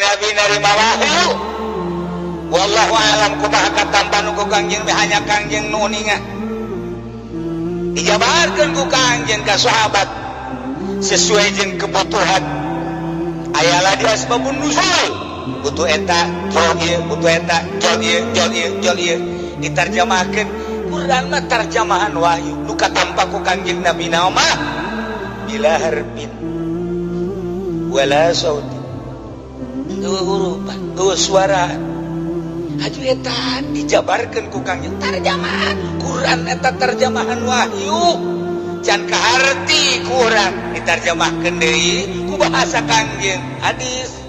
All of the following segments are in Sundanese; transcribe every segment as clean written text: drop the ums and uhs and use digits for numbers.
Nabi narima wahyu. Wallahu alam kumaha katampan ku Kangjeng, hanya Kangjeng nu uninga. Dijabarkeun ku Kangjeng ka sahabat sesuai jeung kebutuhan. Ayalah di asbabun nuzul, butuh eta jol ieu, butuh eta jol ieu, jol ieu, jol ieu, diterjemahkeun. Quran mah terjemahan wahyu nu katampa ku Kangjeng Nabi mah bila harfin wala sauti, euweuh hurupan, euweuh suara. Haju eta dijabarkeun ku Kangjeng, terjemahan Quran eta terjemahan wahyu. Can kaharti kurang, diterjemahkeun deui ku bahasa Kangjeng, hadis.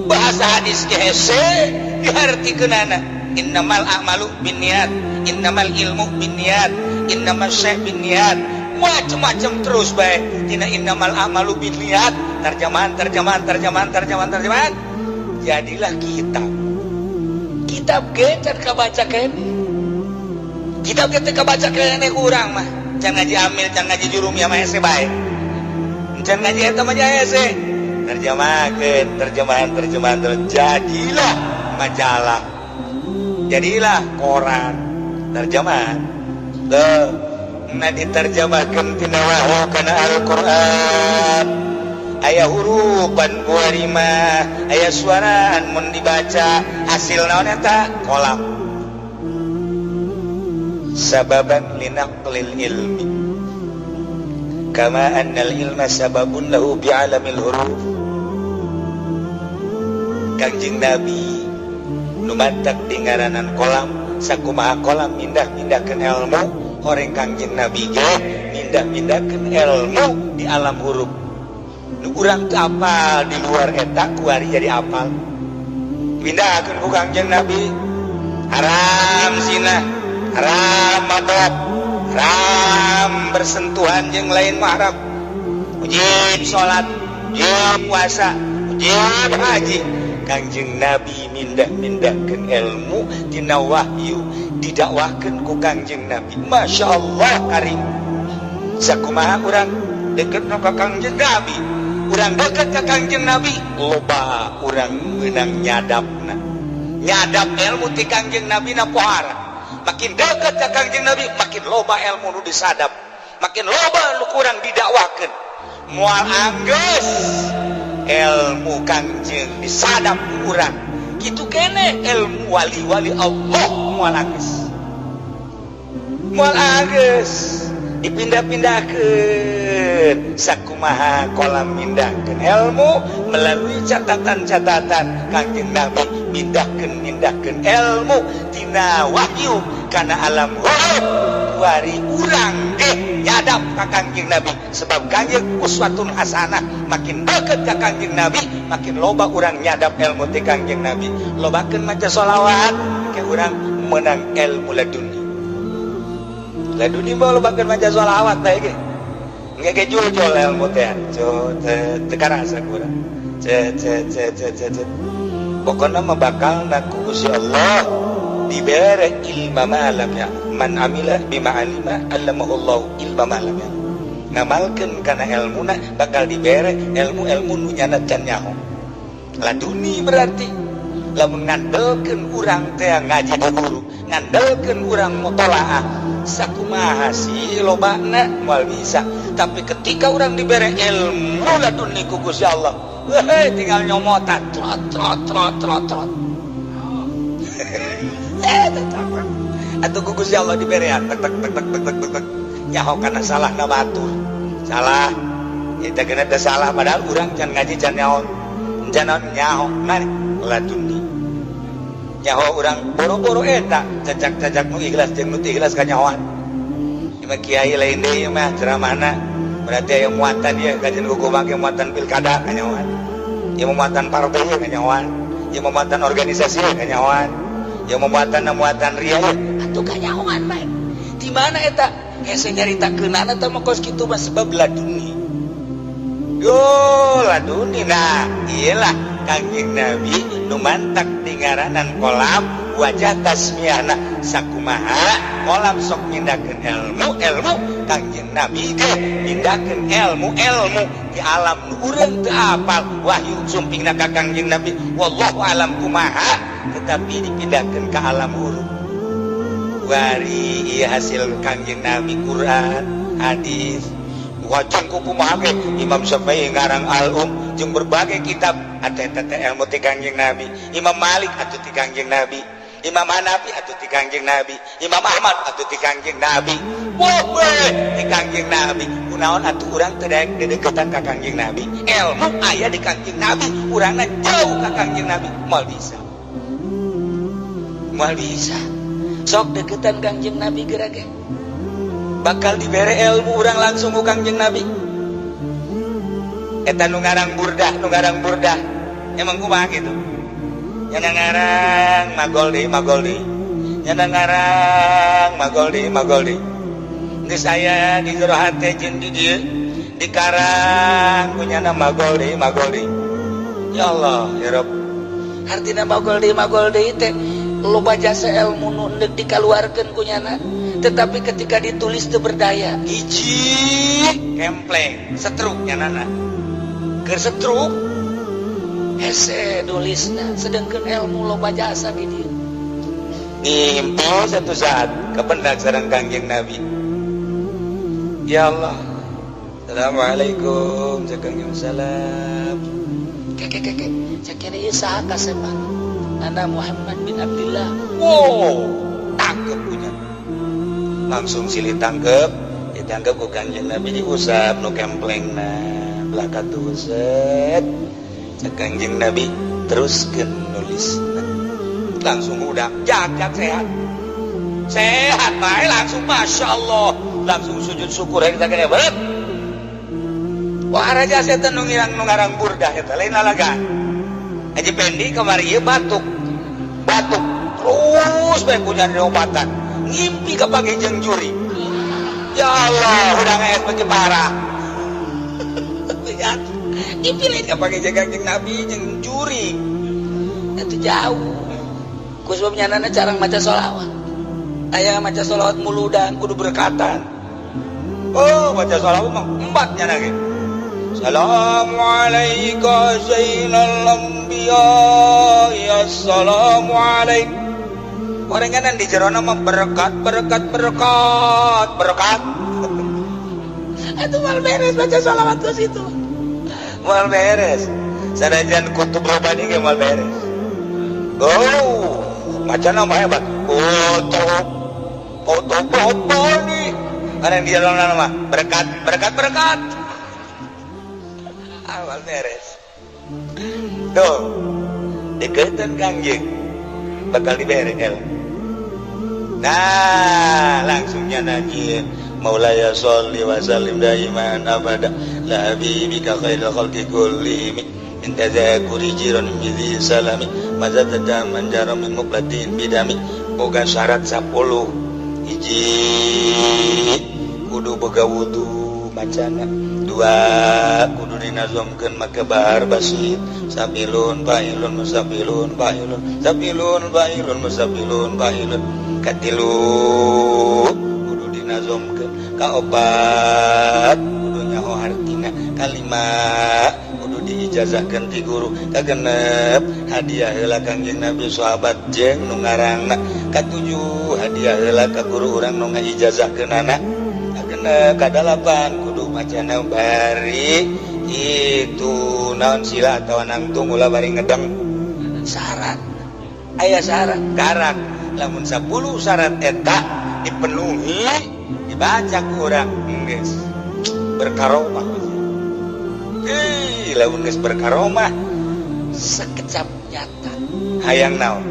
Bahasa hadis ge hese dihartikeunana. Innamal a'malu binniyat, innamal ilmu binniyat, innamal syai' binniyat, macam-macam terus bae tina innamal a'malu binniyat. Terjemahan, terjemahan, terjemahan, terjemahan, terjemahan, jadilah kitab. Kitab ge can kabaca kene, kitab ge teu kabaca kene. Urang mah can ngaji amil, can ngaji jurumiyah mah hese bae. Can ngaji eta mah hese. Terjemahkeun, terjemahan, terjemahan, jadilah majalah, jadilah koran, terjemahan tuh. Nah, diterjemahkan tina wahyu kana Al-Qur'an, aya hurupan kuari mah, aya suaraan mun dibaca. Hasil naon eta? Kolam. Sababan linaqlil ilmi kama annal ilma sababun lahu bi'alamil huruf. Kangjeng Nabi nu mantak dingaranan kolam. Sakumaha kolam mindah-mindahkeun ilmu, horeng Kangjeng Nabi ge mindah-mindahkeun ilmu di alam huruf. Nu urang teu apal di luar eta kuari jadi apal, pindahkeun ku Kangjeng Nabi. Haram zina, haram mabok, haram bersentuhan jeung lain mahram, wajib salat, wajib puasa, wajib haji. Kangjeng Nabi mindah-mindahkeun ilmu tina wahyu, didakwahkeun ku Kangjeng Nabi. Masya Allah karim. Sakumaha urang deket ka Kangjeng Nabi, urang deket ka Kangjeng Nabi, loba urang menang nyadapna, nyadap ilmu ti Kangjeng Nabi na pohara. Makin deket ka Kangjeng Nabi, makin loba ilmu nu disadap, makin loba nu kurang didakwahkeun. Moal anggeus ilmu Kangjeng disadap ku urang. Kitu kene ilmu wali-wali Allah, moal anggeus, moal anggeus dipindah-pindahkeun. Sakumaha kolam mindahkeun ilmu melalui catatan-catatan Kangjeng Nabi, mindahkeun mindahkeun ilmu tina wahyu kana alam huruf, kuari urang ge nyadap ka Kangjeng Nabi sebab Kangjeng uswatun hasanah. Makin deket ka Kangjeng Nabi, makin loba urang nyadap ilmu ti Kangjeng Nabi. Lobakeun maca sholawat ke urang menang ilmu laduni. Laduni mah lobakeun maca sholawat teh ge engke jul-jul ilmu teh, teu teu karasa ku urang. Ce ce ce ce ce ce, pokokna mah bakal ku Gusti Allah dibere ilma ma lam ya man amila bima alima allamahullahu ilma ma lam ya. Ngamalkeun kana ilmuna, bakal dibere ilmu-ilmu nu nyana can nyaho. Laduni berarti lamun ngandelkeun urang teh ngaji di guru, ngandelkeun urang mutolaah, sakumaha sih lobana moal bisa. Tapi ketika urang dibere ilmu laduni ku Gusti Allah, weh, tinggal nyomotan, trot trot trot trot trot. Eh, atau ku Gusti Allah diberean, tek tek tek tek tek tek tek, nyaho kana salah na batur, salah kita kena teh salah, padahal urang can ngaji, can nyaho, can naon nyaho. Mana laduni nyaho urang boro-boro eta cacak-cacak nu ikhlas jeung nu teu ikhlas kanyahoan. Ieu mah kiai lain deui mah ceramahna, berarti aya muatan ieu kajian kuku make muatan pilkada kanyahoan, ieu muatan partai kanyahoan, ieu muatan organisasi kanyahoan, ieu muatan muatan ria atuh kanyahoan bae. Di mana eta hese nyaritakeunana teh mah kos kitu mah, sebab laduni. Yo laduni. Nah, iyalah Kangjeng Nabi nu mantak dingaranan kolam. Wajah tasmiahna sakumaha kolam sok mindahkeun ilmu ilmu, Kangjeng Nabi ge mindahkeun ilmu ilmu di alam nu urang teu apal. Wahyu sumpingna ka Kangjeng Nabi, wallahu alam kumaha, tetapi dipindahkeun ka alam huruf. Wari hasil Kangjeng Nabi, Quran, hadis, wajan kumaha ge Imam Syafi'i ngarang Al-Um jeung berbagai kitab atau eta teh ilmu ti Kangjeng Nabi. Imam Malik atuh ti Kangjeng Nabi, Imam Hanafi atuh ti Kangjeng Nabi, Imam Ahmad atuh ti Kangjeng Nabi. Wah, ti Kangjeng Nabi. Kunaon atuh urang teu daek dedeketan ka Kangjeng Nabi? Ilmu aya di Kangjeng Nabi, urangna jauh ka Kangjeng Nabi, moal bisa, moal bisa. Sok deketan Kangjeng Nabi geura ge bakal dibere ilmu urang langsung ku Kangjeng Nabi. Eta nu ngarang Burdah, nu ngarang Burdah emang kumaha gitu nya? Ngarang magol deui, magol deui nya, ngarang magol deui, magol deui. Geus aya di jero hate jeung di dieu dikarang ku nyana, magol deui, magol deui. Ya Allah, ya Rabb. Artina magol deui, magol deui teh loba jasa ilmu nu endek dikaluarkeun ku nyana, tetapi ketika ditulis teu berdaya. Hiji kempleng setruk nyanana, keur setruk. Hese nulisna, sedangkan ilmu loba jasa di dieu. Ngimpi satu saat kependak sareng Kangjeng Nabi. Ya Allah, assalamualaikum. Cek Kangjeng, salam. Keke keke, cek ieu saha kasepan? Ana Muhammad bin Abdullah. Wow, tangkep punya, langsung silih tangkep, ditangkep ku Kangjeng Nabi, diusap nu kemplengna belaka tuh set. Cek Kangjeng Nabi, teruskeun nulis. Langsung udah jak sehat sehat bae langsung. Masya Allah, langsung sujud syukur kita kayak berat. Wah, raja setan nu ngirang, nu ngarang Burdah eta lain lalaga. Haji Pendi kamari ieu batuk batuk terus bae, punya diobatan, ngimpi kapanggih jeung juri. Ya Allah, udah ngees makin parah. Ngimpi lain kapanggih jeung Kangjeng Nabi jeung juri. Itu jauh ku sebab nyanana carang maca sholawat. Aya maca sholawat muludan kudu berkatan. Oh, baca sholawat mah empat nyana ge. Assalamualaikum zainal anbiya, ya assalamualaikum. Orenganan di jerona mah berkat berkat berkat berkat. Itu mal beres baca sholawat ke situ. Mal beres. Sanajan kutub robani ge mal beres. Oh, macana mah hebat. Kutub kutub robani. Karena di jerona mah berkat berkat berkat. Awal beres. Tuh, deketan Kangjeng bakal dibere el. Nah, langsungnya nanya, Maulaya sholli wa sallim daiman abada la habibika khairil khalqi kullihim min tadzakuri jiran bi salami mazada man jara min muqlatin bidami. Boga syarat 10. Hiji, kudu boga wudu macana. Dua, kudu dinazomkeun make bahar basit, sabilun fa'ilun musabilun fa'ilun sabilun fa'ilun musabilun fa'ilun. Katilu, kudu dinazomkeun. Kaopat, kudu nyaho hartina. Kalima, kudu diijazahkeun ti guru. Kagenep, hadiah heula Kangjeng Nabi, sahabat jeung nu ngarangna. Katujuh, hadiah heula ka guru urang nu ngaijazahkeunana. Kagenep, kadalapan, kudu macana bari itu naon sila atawa nangtung, ulah bari ngedeng. Syarat aya syarat. Karak lamun 10 syarat eta dipenuhi, dibaca ku urang geus berkaromah. Ih, lamun geus berkaromah sekecap nyata. Hayang naon?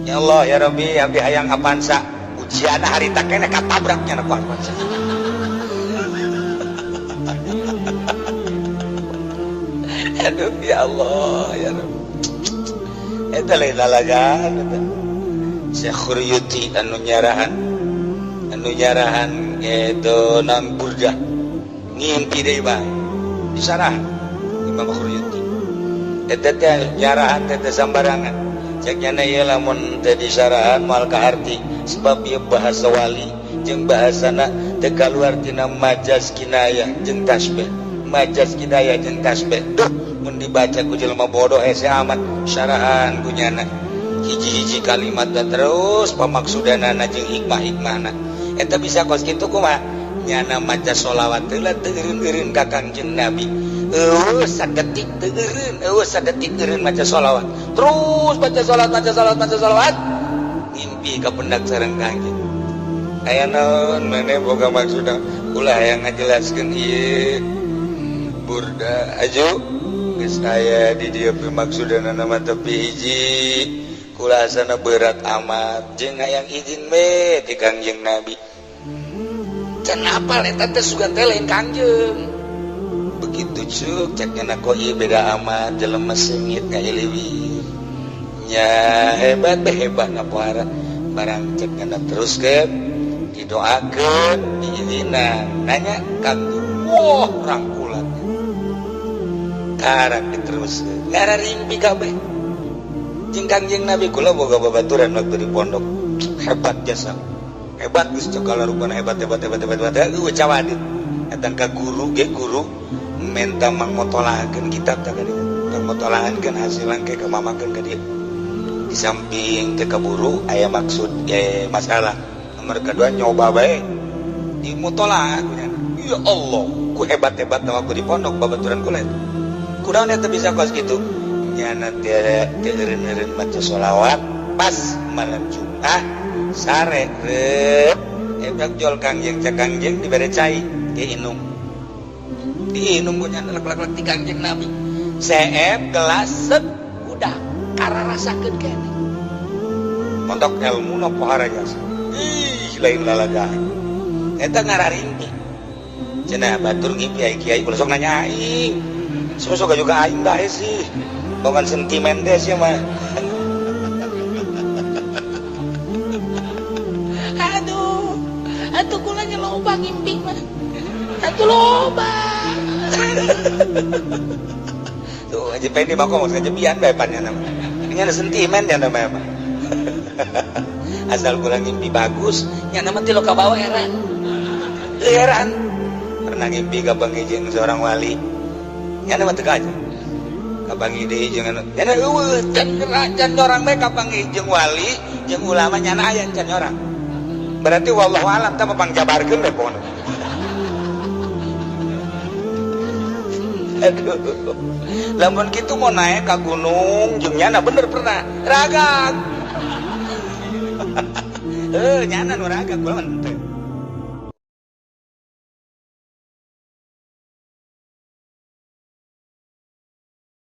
Ya Allah, ya Rabbi, abdi hayang Avanza. Ujian harita keneh katabraknya ku Avanza. Aduh, ya Allah, ya Rabbi. Eta lain lalagan eta. Syekh Khuryuti anu nyarahan itu nang Burdah ngimpi deui bae disarah Imam Khuryuti. Eta teh nyarahan teh sambarangan. Cek nyana ieu lamun teu disarahan moal kaharti sebab ieu bahasa wali jeung bahasana teu kaluar tina majaz kinayah jeung tasbih. Majaz kinayah jeung tasbih. Duh, mun dibaca ku jelema bodoh hese amat syarahan ku nyana. Hiji-hiji kalimat da terus pamaksudanana jeung hikmah-hikmahna. Eta bisa kos kitu kumaha? Nyana maca sholawat heula teu eureun-eureun ka Kangjeng Nabi. Eueuh sadetik teu eureun, eueuh sadetik eureun maca sholawat. Terus baca sholawat, baca sholawat, baca sholawat. Ngimpi ka pendak sareng Kangjeng. Aya naon maneh boga maksudna? Ulah hayang ngajelaskeun ieu. Burda aju geus aya di dieu maksudna mah tapi hiji. Kula asana berat amat jeung hayang izin we ti Kangjeng Nabi. Can apal eta teh sugan teh lain Kangjeng. Begitu cuk cek nyana kok ieu beda amat jelema seungit ngailiwi. Nya hebat beh hebat ngapohara barang cek nyana teruskeun didoakeun diizinan nanya Kangjeng wah rangkulan karak diteruskeun ngararimpi kabeh jeung Kangjeng Nabi. Kula boga babaturan waktu di pondok hebat jasa hebat geus cokala rupana hebat hebat hebat hebat hebat eueuh cawadit eta ka guru ge guru menta mangmotolahakeun kitab tah ka dieu mangmotolahankeun hasil langke ka mamakeun ka dieu di samping teu kaburu aya maksud masalah nomor kedua nyoba bae di mutolaah ya Allah ku hebat-hebat waktu di pondok babaturan kula itu kunaon eta bisa kos kitu nyana teu eureun-eureun maca sholawat pas malam Jumat sare reup eta jol Kangjeng cek Kangjeng dibere cai diinum diinum ku nyana lek-lek ti Kangjeng Nabi seep gelas set udah kararasakeun keneh montok ilmu na pohara jasa ih lain lalagaan eta ngararimpi cenah batur ngimpi ai kiai ulah sok nanya aing sok juga aing bae sih bukan sentimen teh sih mah. Aduh, atuh kula nya loba ngimpi mah. Atuh loba. Tuh aja pengen mah kok ngajebian bae pan nya mah. Nya sentimen nya mah. Asal kula ngimpi bagus, nya mah ti lo ka bawah heran. Heran. Pernah ngimpi ka panggih seorang wali. Nya mah teu aja. Kapanggih deui jeung anu nyana eueuh can can orang bae kapanggih jeung wali jeung ulama nyana aya can orang berarti wallahu alam tah pangjabarkeun we pokona. Aduh lamun kitu mau naik ka gunung jeung nyana bener pernah ragag heuh nyana nu ragag kula mah henteu.